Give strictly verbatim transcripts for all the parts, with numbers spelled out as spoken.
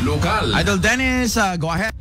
Lokal. Idol Dennis, uh, go ahead.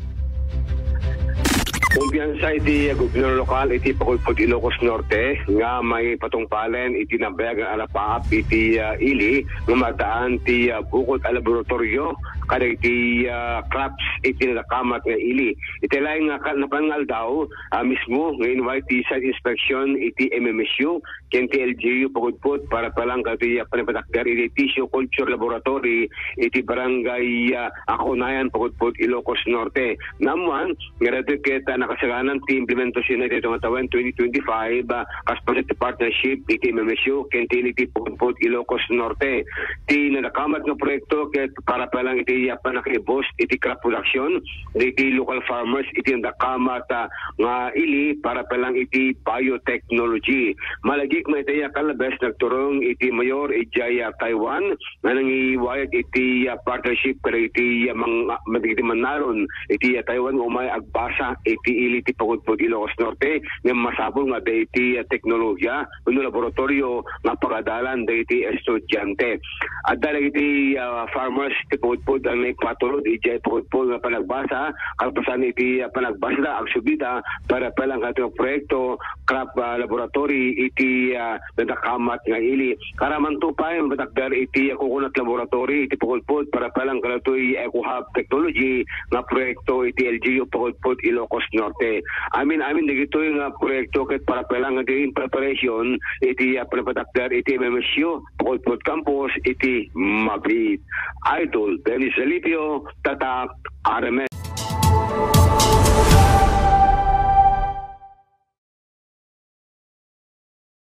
Kumpiyansa iti gobierno lokal iti Pagudpud Ilocos Norte nga maipatungpalen iti nabayagan a rapaap iti, ah, ili nga maddaan ti, ah, bukod a laboratorio kadagiti, ah, crops iti nadakamat nga ili. Iti laeng nga ka-, napan nga aldaw, ah, mismo nga inway ti site inspection iti M M S U ken ti L G U Pagudpud para palang kadagiti, ah, panapatakder iti tissue culture laboratory iti barangay, ah, Akonayan, Pagudpud, Ilocos Norte. Naammuan nga daytoy ket, ah, nakasaganan ti implementasion iti tawen twenty twenty-five, ah, kas part iti partnership iti M M S U ken ti ili ti Pagudpud, Ilocos Norte. Ti nadakamat nga proyekto ket para palang iti, ah, pannakaibus iti crop production iti local farmers iti nadakamat, ah, nga ili para palang iti biotechnology. Malagip nga iti, ah, kalabes nagturong iti mayor idiay, ah, Taiwan nga nangiwayag iti, ah, partnership kadagiti, ah, mang-, ah, dagiti mannaron iti, ah, Taiwan nga umay agbasa iti ili ti Pagudpud Ilocos Norte nga masapul nga adda iti, ah, teknolohiya wenno laboratorio nga pagadalan dagiti estudiante. Adda dagiti, ah, farmers ti Pagudpud a naipatulod idiay Pagudpud nga panagbasa, kalpasan iti, ah, panagbasada, agsubida para palang kadagiti proyekto crop, ah, laboratory iti, ah, nadakamat nga ili. Karamanto pay mapatakder iti, ah, coconut laboratory iti Pagudpud para palang kadagitoy Eco Hub Technology nga proyekto iti L G U Pagudpud, Ilocos Norte. Amin-amin dagitoy nga proyekto ket para palang nga di in preparation iti, ah, panapatakder iti M M S U Pagudpud Campus iti Mabit. Idol Dennis Zalipio, Tatak, R M N.